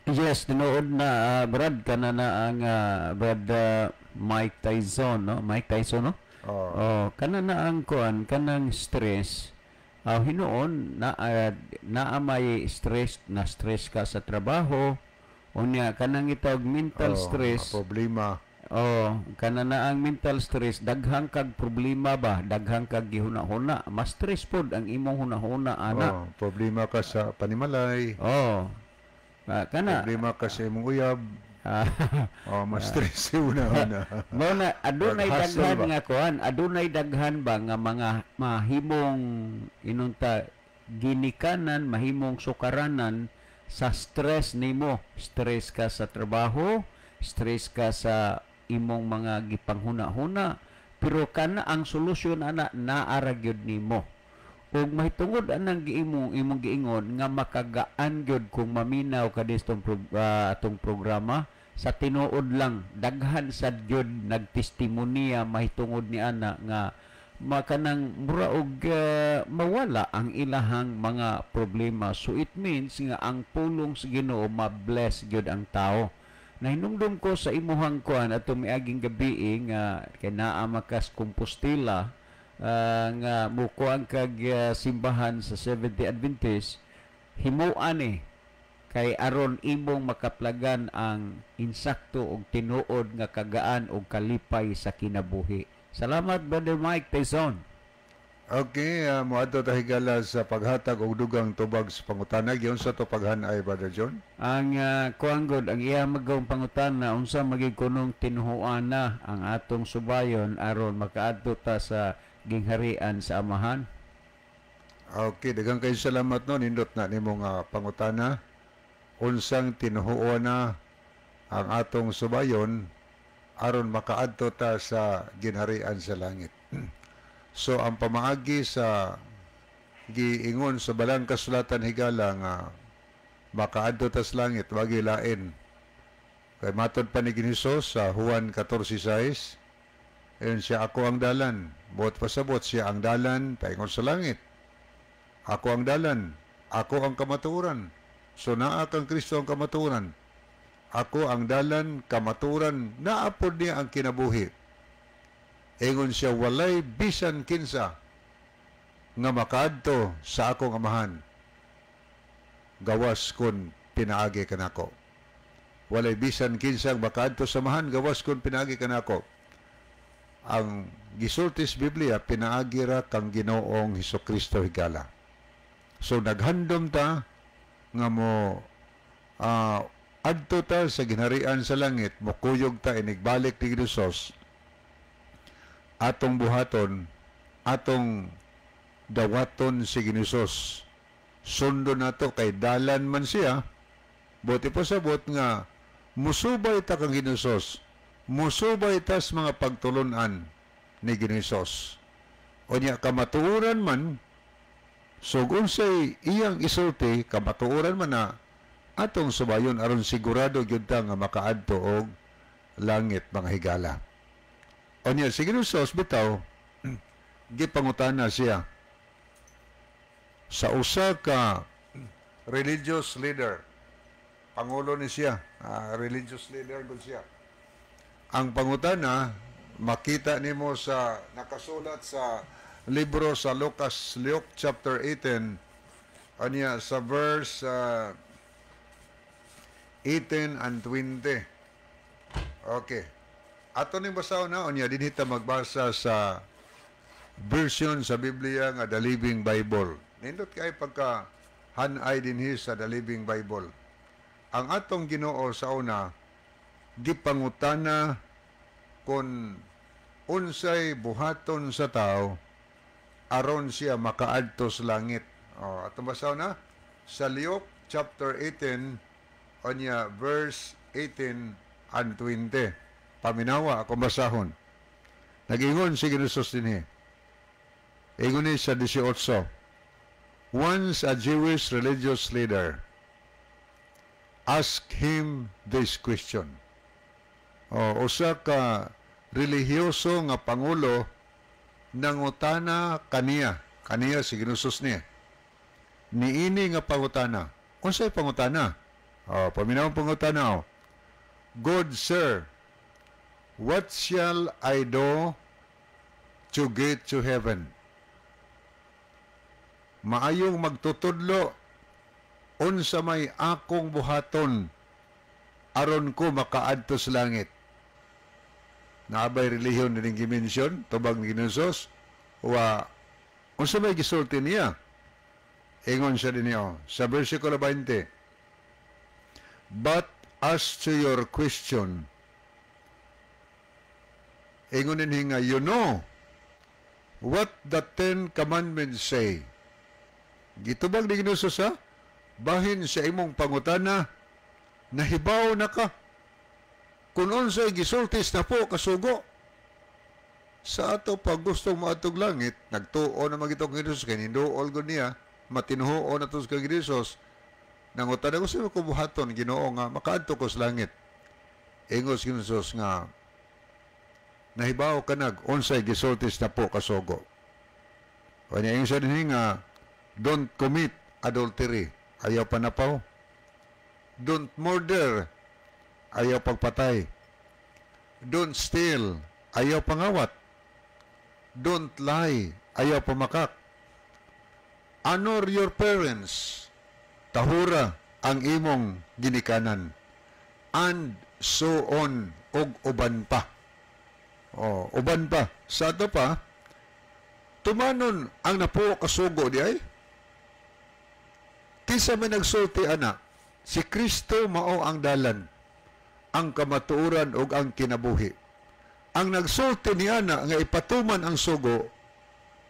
Yes, tinuod na, Brad, kana na ang Brad Mike Tyson, no? Mike Tyson, no? Oh. Oh, kana na ang kuan, kanang stress. Hinuon na naa may stress na stress ka sa trabaho. Unya kanang itawag mental stress. Mga problema. Oh, kana na ang mental stress, daghang kag problema ba, daghang kag gihuna-huna, mas stress pod ang imong hunahuna ana. Oh, problema ka sa panimalay. Oh. Kana Problema ka sa imong uyab. Oh, mas stress una-una. Mao na adunay Nag-hustle daghan ba? Nga kuan, adunay daghan ba nga mga mahimong inunta ginikanan, mahimong sukaranan sa stress nimo. Stress ka sa trabaho, stress ka sa imong mga gipanghuna-huna, pero kana ang solusyon ana naa ra gyud nimo. Ug mahitungod anang giimong imong giingon nga makagaan gyud kung maminaw ka distong atong programa, sa tinuod lang daghan sad gyud nagtestimonya mahitungod ni ana nga makanang mura og mawala ang ilahang mga problema. So it means nga ang pulong sa Ginoo ma-bless gyud ang tao. Nahinumdum ko sa imuhang kuan atong miaging gabi nga kay naa makas Compostela, nga mukuan kag simbahan sa Seventh-day Adventist, himuan eh kay aron imong makaplagan ang insakto og tinuod nga kagaan og kalipay sa kinabuhi. Salamat, Brother Mike Tyson. Okay, moadto ta, higala, sa paghatag og dugang tubag sa pangutana. Giyon sa to paghanay, Brother John? Ang kuan gud, ang iya magawang pangutana, unsa magig kunong tinuhuana ang atong subayon aron makaadto ta sa gingharian sa Amahan? Okay, daghang kayo salamat, no. Nindot na nimo nga pangutana. Unsang tinuhuana ang atong subayon aron makaadto ta sa ginharian sa langit? So ang pamaagi sa giingon sa balang kasulatan, higala, nga makaadto ta sa langit, wagi lain. Kay matod pa ni Hesus sa Juan 14:6, ayun siya, "Ako ang dalan." Buot pasabot, siya ang dalan paingon sa langit. "Ako ang dalan, ako ang kamatuoran." So naa kang Kristo ang kamatuoran. "Ako ang dalan, kamatuoran," naa pod niya ang kinabuhi. Ingon siya, "Walay bisan kinsa nga makaadto sa akong Amahan gawas kun pinaagi kanako." Walay bisan kinsa nga makaadto sa Amahan gawas kun pinaagi kanako. Ang gisulti sa Biblia, pinaagi ra kang Ginoong Hesukristo, higala. So naghandom ta nga mo adto ta sa ginharian sa langit, mokuyog ta inigbalik ni Hesus, atong buhaton, atong dawaton si Ginoos. Sundon nato kay dalan man siya. Buot pasabot nga musubay ta kang Ginoos. Musubay ta sa mga pagtulunan ni Ginoos. Unya kamatuoran man, so kung unsay iyang isulti, kamatuoran man na Atong subayon aron sigurado gyud ta nga makaadto og langit, mga higala. Onya si Jesus bitaw gipangutana siya sa usa ka religious leader. Pangulo ni siya, religious leader gud siya. Ang pangutana makita nimo sa nakasulat sa libro sa Lucas, Luke chapter 18, anya sa verse 18 and 20. Okay. Ato ning basahon na, unya dinhi ta magbasa sa version sa Biblia nga The Living Bible. Nindot kay pagka hanay dinhi sa The Living Bible. Ang atong Ginoo sa una gipangutana kung unsay buhaton sa tao aron siya makaadto sa langit. Oh, atong basahon na sa Luke chapter 18, unya verse 18 and 20. Paminawa akong basahon. Nagingon si Jesus dinhi. Ingon ni sa 18. Once a Jewish religious leader asked him this question. O, usa ka relihiyoso nga pangulo nangutana kaniya, kaniya si Ginusos niya. Niini nga pangutana. Unsay pangutana? O, paminaw ang pangutana. O. "Good sir, what shall I do to get to heaven?" Maayong magtutudlo, unsa may akong buhaton aron ko makaadto sa langit? Naabay relihiyon din gi-mention tubag ni Ginusos wa. Unsa may gisulti niya? Ingon siya din niyo sa versikulo 20: "But as to your question," ingon din nga, "you know what the Ten Commandments say." Gitubag ni Ginusos sa bahin sa imong pangutana, nahibaw na ka kung unsay gisulti sa napulo ka sugo. Sa ato pag gustong maadtog langit, nagtuo na magitong Jesus kay ninduol gud niya, matinuo na to sa Jesus. Nangutana ko sa ko buhaton, Ginoo, nga makaadto ko sa langit. Ingon si Jesus nga nahibaw ka nag unsay gisulti sa napulo ka sugo. O niya ingon siya dinhi nga don't commit adultery, ayaw panapaw. Don't murder, ayaw pagpatay. Don't steal, ayaw pangawat. Don't lie, ayaw pamakak. Honor your parents, tahura ang imong ginikanan. And so on, og uban pa. Oh, uban pa. Sa ato pa, tumanon ang napulo kasugo di ay. Kinsa may nagsulti ana? Si Kristo mao ang dalan, ang kamatuoran ug ang kinabuhi. Ang nagsulti niya na nga ipatuman ang sugo,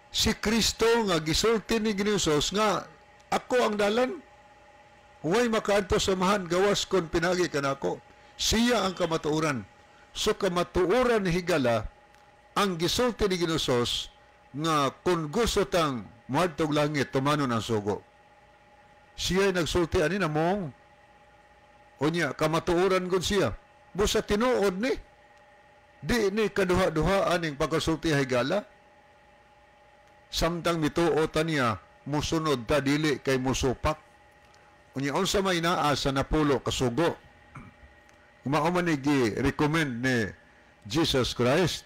si Kristo nga gisulti ni Ginusos nga ako ang dalan. Huwag makaadto sa Amahan gawas kon pinagi kanako. Siya ang kamatuoran. So kamatuoran ni higala ang gisulti ni Ginusos nga kung gusto tang moadtog langit, tumanon ang sugo. Siya ay nagsulti ani namong. Unya, kamatuoran gud siya. Busa tinuod ni. Di ni kaduha-duha aning pagkasulti, higala. Samtang mituo ta niya, musunod ta, dili kay musupak. Unya, unsa may naa sa napulo kasugo? Mao man ni gi-recommend ni Jesus Christ.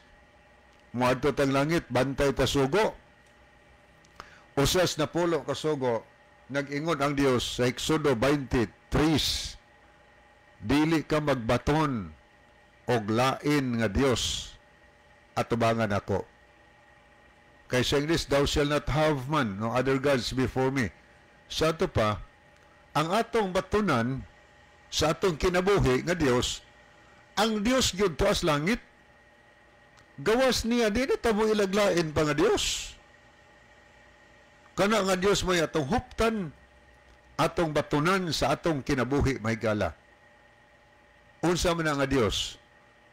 Muadto tang langit, bantay ta sugo. Usas napulo kasugo, nag-ingon ang Dios sa Exodo 23: "Dili ka magbaton og lain nga Dios atubangan ako." Kay sa English, "Thou shall not have man no other gods before me." Sa ato pa, ang atong batunan sa atong kinabuhi nga Dios, ang Dios gyud tuas langit. Gawas niya, di na ta mo ilaglain pa nga Dios. Kana nga Dios may atong huptan, atong batunan sa atong kinabuhi, mahigala. Unsa man nga Dios?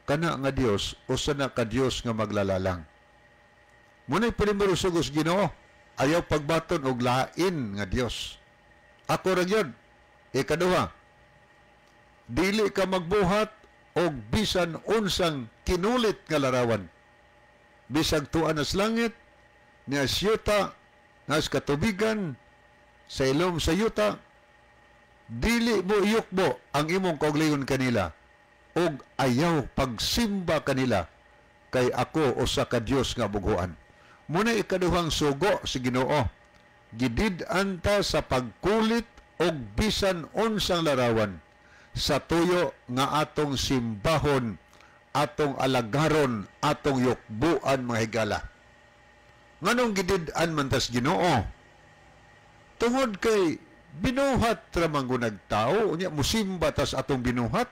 Kana nga Dios, usa na ka Dios nga maglalalang. Muna'y primero sugos Ginoo, ayaw pagbaton og lain nga Dios. Ako ra gyud. Ikaduha, Dili ka magbuhat og bisan unsang kinulit nga larawan. Bisag tuan nas langit, nias yuta, nas katubigan, sa ilom sa yuta, dili mo iyukbo ang imong kaugalingon kanila og ayaw pagsimba kanila, kay ako usa ka Dios nga bughuan. Muna ikaduhang sugo si Ginoo, gidid-an ta sa pagkulit og bisan unsang larawan sa tuyo nga atong simbahon, atong alagaron, atong yukbuan, mga higala. Nganong gidid-an man tas Ginoo? Tungod kay binuhat ra man gunag tao, unya musimba tas atong binuhat.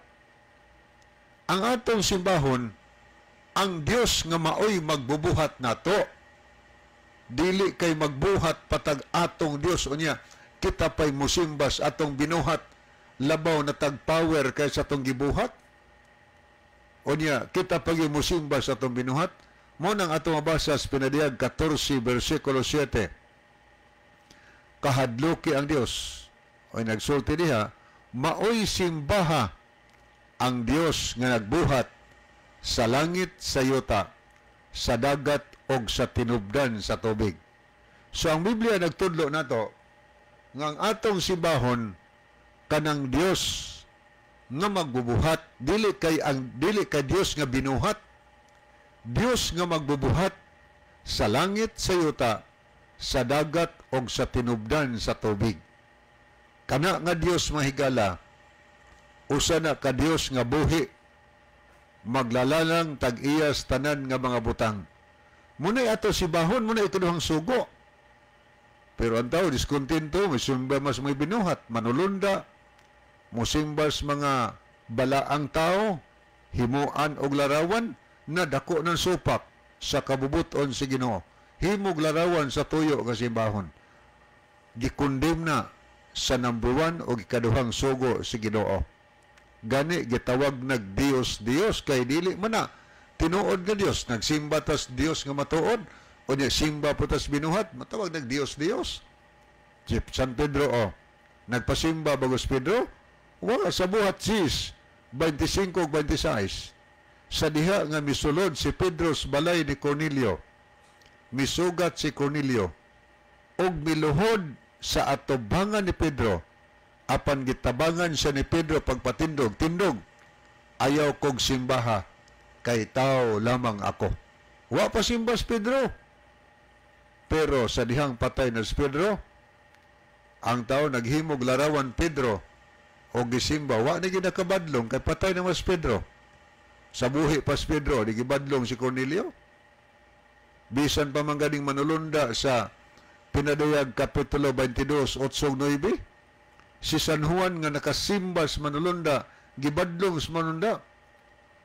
Ang atong simbahon ang Dios nga maoy magbubuhat nato. Dili kay magbuhat patag atong Dios, unya kita pay musimbas atong binuhat, labaw na tag power kaysa atong gibuhat. Unya kita pag musimba sa atong binuhat. Mo nang atong mabasa sa Pinadiyag 14 versikulo 7. Kahadluki ang Dios. O nagsulti diha, maoy simbaha ang Dios nga nagbuhat sa langit, sa yuta, sa dagat og sa tinubdan sa tubig. So ang Biblia nagtudlo nato nga ang atong simbahon kanang Dios nga magbubuhat, dili kay Dios nga binuhat. Dios nga magbubuhat sa langit, sa yuta, sa dagat og sa tinubdan sa tubig. Kana nga Dios, mahigala, usa na ka Dios nga buhi, maglalalang tag-iyas tanan nga mga butang. Muna'y ato sibahon, muna'y ikaduhang sugo. Pero ang tao diskontento, musimba mas may binuhat, manulunda, musimbas mga balaang tao, himuan og larawan, na dako ng supak sa kabubuton si Ginoo. Himog larawan sa tuyo nga simbahon. Gikondim na sa number 1 o ikaduhang sugo si Ginoo. Gani gitawag nag Dios Dios kay dili man na tinuod nga Dios, nagsimba tas Dios nga matuod o niya simba po tas binuhat, matawag nag Dios Dios. Chief San Pedro o nagpasimba bagos Pedro, wala sa buhat 6, 25 ug 26. Sa diha nga misulod si Pedro sa balay ni Cornelio, misugat si Cornelio ug miluhod sa atubangan ni Pedro, apan gitabangan siya ni Pedro pagpatindog, tindog, ayaw kog simbaha, kay tao lamang ako. Wa pa simbas Pedro. Pero sa dihang patay na si Pedro, ang tao naghimog larawan Pedro o gisimba, wa ni ginakabadlong kay patay na mas Pedro. Sa buhi pa si Pedro, di gibadlong si Cornelio. Bisan pa man ganing manulunda sa Pinadayag Kapitulo 22, 8-9, si San Juan nga nakasimba sa manulunda, gibadlong sa manulunda.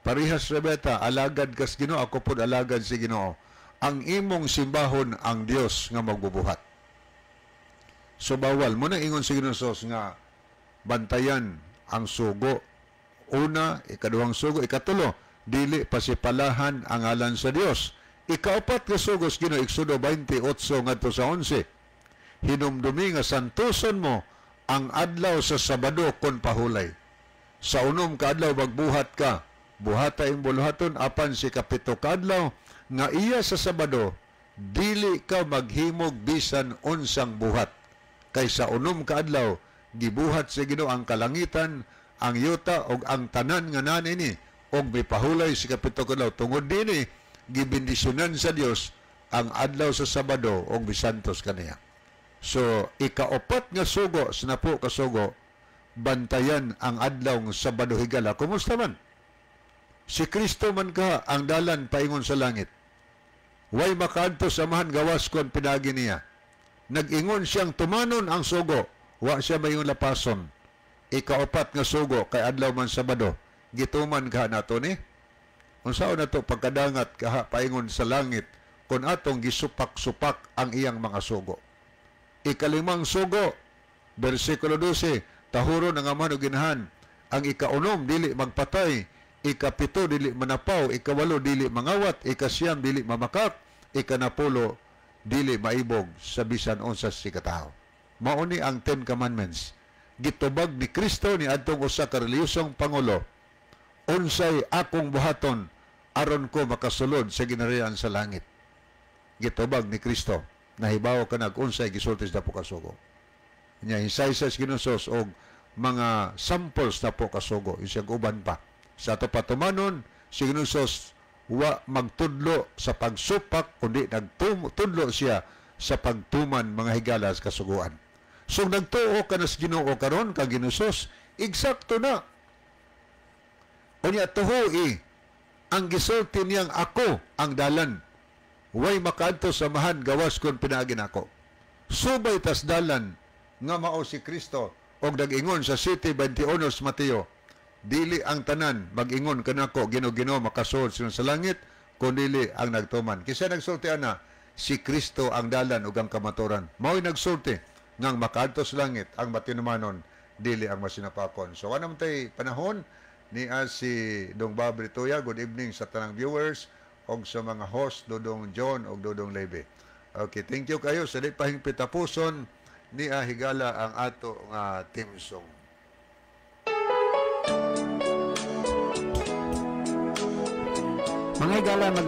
Parihas Rebeta, alagad kas Ginoo, ako pod alagad si Ginoo. Ang imong simbahon ang Dios nga magbubuhat. So bawal mo na ingon si Ginoo sos nga bantayan ang sugo. Una, ikaduhang sugo, ikatulo, dili pasipalahan ang ngalan sa Dios. Ikaapat nga sugo sa Ginoo, Exodo 28 ngadto sa 11. Hinumdumi nga santuson mo ang adlaw sa Sabado kon pahulay. Sa unom ka adlaw magbuhat ka, buhata imong buluhaton, apan si kapito ka adlaw nga iya sa Sabado, dili ka maghimog bisan unsang buhat. Kay sa unom ka adlaw gibuhat sa Ginoo ang kalangitan, ang yuta ug ang tanan nga nanini, ug mipahulay si kapito ka adlaw. Tungod dinhi gibendisyonan sa Dios ang adlaw sa Sabado ug misantos kaniya. So ikaapat nga sugo sa napo ka sugo, bantayan ang adlaw ng Sabado, higala. Kumusta man? Si Kristo man ka ang dalan paingon sa langit. Way makaadto sa Amahan gawas kon pinagi niya. Nag-ingon siyang tumanon ang sugo, wa siya mayon lapason. Ikaapat nga sugo kay adlaw man Sabado, gituman ka nato ni. Unsaon nato pagkadangat kaha paingon sa langit kon atong gisupak-supak ang iyang mga sugo. Ikalimang sugo, versikulo 12, tahuron ang amahan ug ginahan. Ang ikaunom dili magpatay, ikapito dili manapaw, ikawalo dili mangawat, ikasiyam dili mamakak, ikanapulo dili maibog sa bisan unsa si katawo. Mao ni ang 10 Commandments. Gitubag ni Kristo ni adtong usa ka relihiyosong pangulo, "Unsay akong buhaton aron ko makasulod sa ginharian sa langit?" Gitubag ni Kristo, "Nahibaw ka nag unsay gisulti sa napo kasugo." Nya hinsay sa Ginoong og mga samples na po kasugo, isang uban pa. Sa ato patumanon, si Ginoong wa magtudlo sa pagsupak, kundi nagtudlo siya sa pagtuman, mga higala, sa kasuguan. So nagtuo ka na sa Ginoo karon kang Ginoong, eksakto na. Unya tuhui ang gisulti niyang, "Ako ang dalan. Way makaadto sa Amahan gawas kon pinaagi nako." Subay tas dalan nga mao si Kristo og nag-ingon sa 7:21 sa Mateo, "Dili ang tanan mag-ingon kanako, 'Ginoo, Ginoo,' makasuod sa langit, kundi ang nagtuman." Kinsa nagsulti ana? Si Kristo ang dalan ug ang kamaturan. Mao'y nagsulti ngang makaadto sa langit ang matinumanon, dili ang masinapakon. So anong tay panahon ni si Dong Bob Rituya. Good evening sa tanang viewers og sa mga host, Dodong John og Dodong Leve. Okay, thank you kayo. Sa di pahingpit tapuson ni higala ang ato nga theme song. Mga higala, mag